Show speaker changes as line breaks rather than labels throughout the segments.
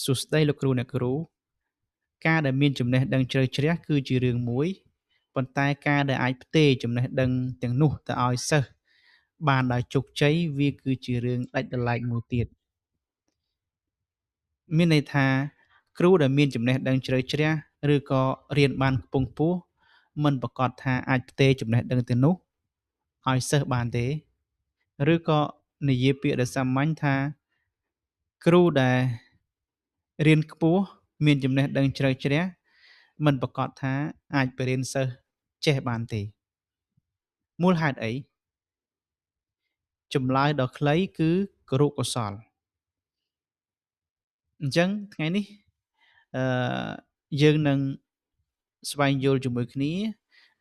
សួស្តីលោកគ្រូអ្នកគ្រូការដែលមានចំណេះដឹងជ្រៅជ្រះគឺជារឿងមួយប៉ុន្តែការដែលអាចផ្ទេរចំណេះដឹងទាំងនោះទៅឲ្យសិស្សបានដោយជោគជ័យវាគឺជារឿងដាច់ដោយឡែកមួយទៀតមានន័យថាគ្រូដែលមានចំណេះដឹងជ្រៅជ្រះឬក៏រៀនបានខ្ពង់ខ្ពស់មិនប្រាកដថាអាចផ្ទេរចំណេះដឹងទាំងនោះឲ្យសិស្សបានទេឬក៏និយាយពាក្យដែលសាមញ្ញថាគ្រូដែលរៀនខ្ពស់មានចំណេះដឹងជ្រៅជ្រះមិនប្រាកដថាអាចបរៀនសិស្សចេះបានទេមូលហេតុអីចម្លើយដ៏ខ្លីគឺគរុកោសលអញ្ចឹងថ្ងៃនេះអឺយើងនឹងស្វែងយល់ជាមួយគ្នា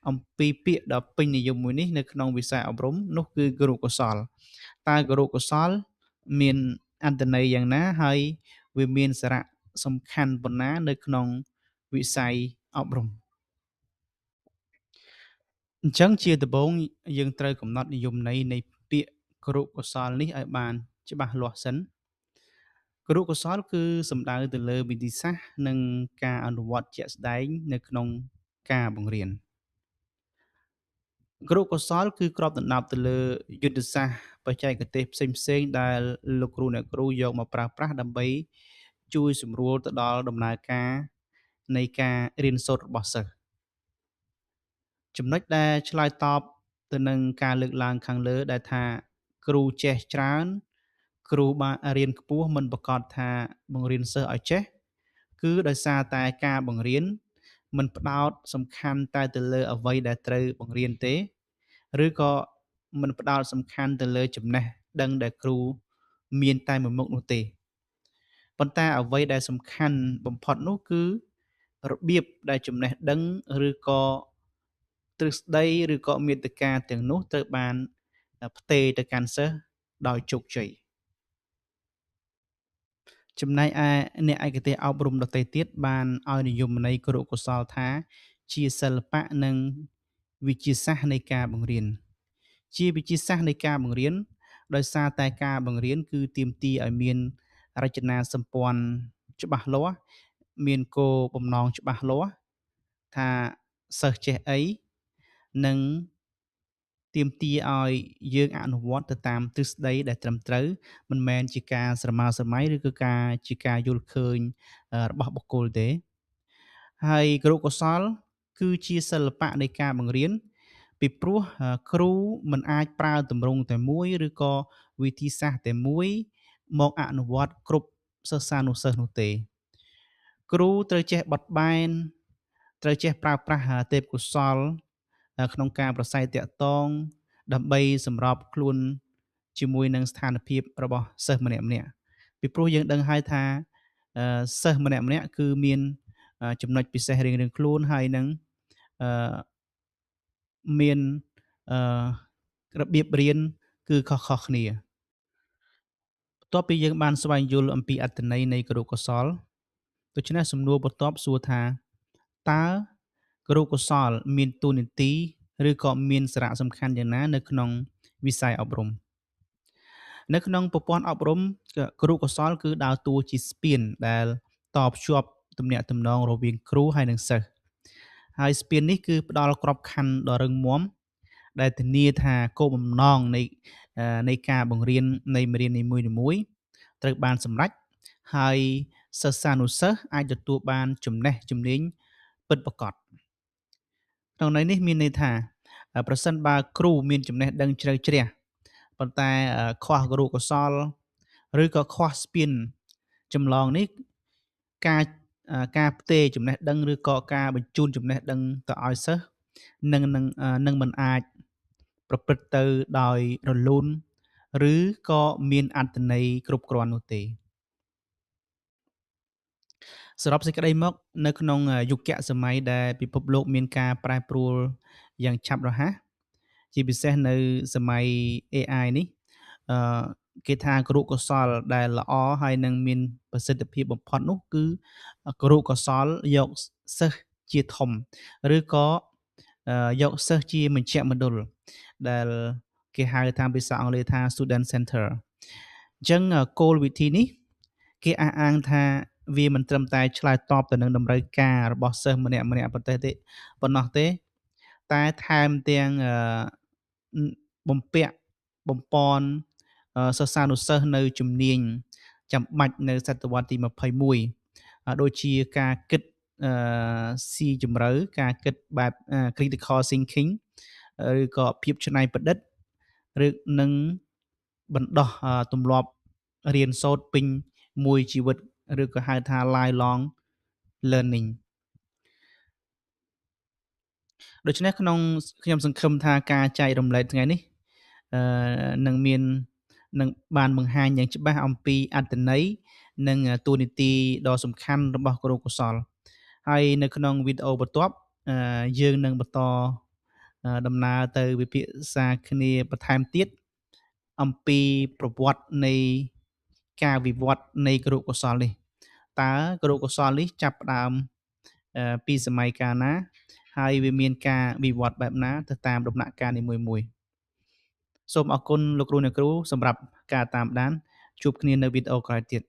អំពីពាក្យដ៏ពេញនិយមមួយនេះនៅក្នុងវិស័យអប់រំនោះគឺគរុកោសលតើគរុកោសលមានអត្ថន័យយ៉ាងណាហើយវាមានសារៈសំខាន់ប៉ុណ្ណានៅក្នុងវិស័យអប់រំអញ្ចឹងជាដំបូងយើងត្រូវកំណត់និយមន័យនៃពាក្យគរុកោសលនេះឲ្យបានច្បាស់លាស់សិនគរុកោសលគឺសំដៅទៅលើវិធីសាស្ត្រនិងការអនុវត្តជាក់ស្ដែងនៅក្នុងការបង្រៀនគរុកោសលគឺគ្របដណ្ដប់ទៅលើយុទ្ធសាស្ត្របច្ចេកទេសផ្សេងៗដែលលោកគ្រូអ្នកគ្រូយកមកប្រើប្រាស់ដើម្បីជួយសម្រួលទៅដល់ដំណើរការនៃការរៀនសូត្ររបស់សិស្សចំណុចដែលឆ្លើយតបទៅនឹងការលើកឡើងខាងលើដែលថាគ្រូចេះច្រើនគ្រូបានរៀនខ្ពស់មិនប្រាកដថាបង្រៀនសិស្សឲ្យចេះគឺដោយសារតែការបង្រៀនមិនផ្ដោតសំខាន់តែទៅលើអ្វីដែលត្រូវបង្រៀនទេឬក៏មិនផ្ដោតសំខាន់ទៅលើចំណេះដឹងដែលគ្រូមានតែមួយមុខនោះទេប៉ុន្តែអ្វីដែលសំខាន់បំផុតនោះគឺរបៀបដែលចំណេះដឹងឬក៏ទ្រឹស្ដីឬក៏មាតិកាទាំងនោះត្រូវបានផ្ទេរទៅកាន់សិស្សដោយជោគជ័យចំណែកឯអ្នកឯកទេសអប់រំដទៃទៀតបានឲ្យនិយមន័យគរុកោសលថាជាសិល្បៈនិងវិទ្យាសាស្ត្រនៃការបង្រៀនជាវិទ្យាសាស្ត្រនៃការបង្រៀនដោយសារតែការបង្រៀនគឺទាមទារឲ្យមានរចនាសម្ព័ន្ធច្បាស់លាស់មានគោលបំណងច្បាស់លាស់ថាសិស្សចេះអីនិងទាមទារឲ្យយើងអនុវត្តទៅតាមទ្រឹស្ដីដែលត្រឹមត្រូវមិនមែនជាការស្រមើស្រមៃឬក៏ការជាការយល់ឃើញរបស់បុគ្គលទេហើយគរុកោសលគឺជាសិល្បៈនៃការបង្រៀនពីព្រោះគ្រូមិនអាចប្រើទម្រង់តែមួយឬក៏វិធីសាស្ត្រតែមួយមកអនុវត្តគ្រប់សិស្សានុសិស្សនោះទេគ្រូត្រូវចេះបត់បែនត្រូវចេះប្រើប្រាស់ទេពកោសលក្នុងការប្រស័យតាក់ទងដើម្បីសម្របខ្លួនជាមួយនឹងស្ថានភាពរបស់សិស្សម្នាក់ៗពីព្រោះយើងដឹងហើយថាសិស្សម្នាក់ៗគឺមានចំណុចពិសេសរៀងៗខ្លួនហើយនឹងមានរបៀបរៀនគឺខុសៗគ្នាបន្ទាប់ពីយើងបានស្វែងយល់អំពីអត្ថន័យនៃគរុកោសលដូច្នេះសំណួរបន្ទាប់សួរថាតើគរុកោសលមានតួនាទីឬក៏មានសារៈសំខាន់យ៉ាងណានៅក្នុងវិស័យអប់រំនៅក្នុងប្រព័ន្ធអប់រំគរុកោសលគឺដើរតួជាស្ពានដែលតភ្ជាប់ទំនាក់ទំនងរវាងគ្រូហើយនិងសិស្សហើយស្ពាននេះគឺផ្ដល់ក្របខ័ណ្ឌដ៏រឹងមាំដែលធានាថាគោលបំណងនៃការបង្រៀននៃមេរៀននីមួយៗត្រូវបានសម្រេចហើយសិស្សានុសិស្សអាចទទួលបានចំណេះជំនាញពិតប្រាកដក្នុងន័យនេះមានន័យថាប្រសិនបើគ្រូមានចំណេះដឹងជ្រៅជ្រះប៉ុន្តែខ្វះគរុកោសលឬក៏ខ្វះស្ពានចម្លងនេះការផ្ទេរចំណេះដឹងឬក៏ការបញ្ជូនចំណេះដឹងទៅឲ្យសិស្សនឹងមិនអាចប្រព្រឹត្តទៅដោយរលូនឬក៏មានអត្ថន័យគ្រប់គ្រាន់នោះទេសរុបសេចក្តីមកនៅក្នុងយុគសម័យដែលពិភពលោកមានការប្រែប្រួលយ៉ាងឆាប់រហ័សជាពិសេសនៅសម័យ AI នេះគេថាគរុកោសលដែលល្អហើយនឹងមានប្រសិទ្ធភាពបំផុតនោះគឺគរុកោសលយកសិស្សជាធំឬក៏យកសិស្សជាមជ្ឈមណ្ឌលដែលគេហៅតាមភាសាអង់គ្លេសថា student center អញ្ចឹងគោលវិធីនេះគេអះអាងថា វាមិនត្រឹមតែឆ្លើយតបទៅនឹងតម្រូវការរបស់សិស្សម្នាក់ៗប្រទេសទេប៉ុណ្ណោះទេ តែថែមទាំងបំពាក់បំពន់សិស្សានុសិស្សនៅជំនាញចាំបាច់នៅសតវត្សទី21 ដូចជាការគិតស៊ីជម្រៅ ការគិតបែប critical thinking ឬក៏ភាពច្នៃប្រឌិត ឬនឹងបណ្ដោះទម្លាប់រៀនសូត្រពេញមួយជីវិត ឬក៏ហៅថា lifelong learning។ ដូច្នេះ ក្នុងខ្ញុំសង្ឃឹមថាការចែករំលែកថ្ងៃនេះ អឺនឹងមាននឹងបានបង្ហាញយ៉ាងច្បាស់អំពីអត្ថន័យនិងតួនាទីដ៏សំខាន់របស់គរុកោសល ហើយនៅក្នុងវីដេអូបន្ទាប់ យើងនឹងបន្តដំណើរទៅវិភាសាគ្នាបន្ថែមទៀតអំពីប្រវត្តិនៃការវិវត្តនៃគរុកោសលនេះ តើគរុកោសលនេះចាប់ផ្ដើមពីសម័យកាលណា ហើយវាមានការវិវត្តបែបណាទៅតាមដំណាក់កាលនីមួយៗ។ សូមអរគុណលោកគ្រូអ្នកគ្រូសម្រាប់ការតាមដាន ជួបគ្នានៅវីដេអូក្រោយទៀត។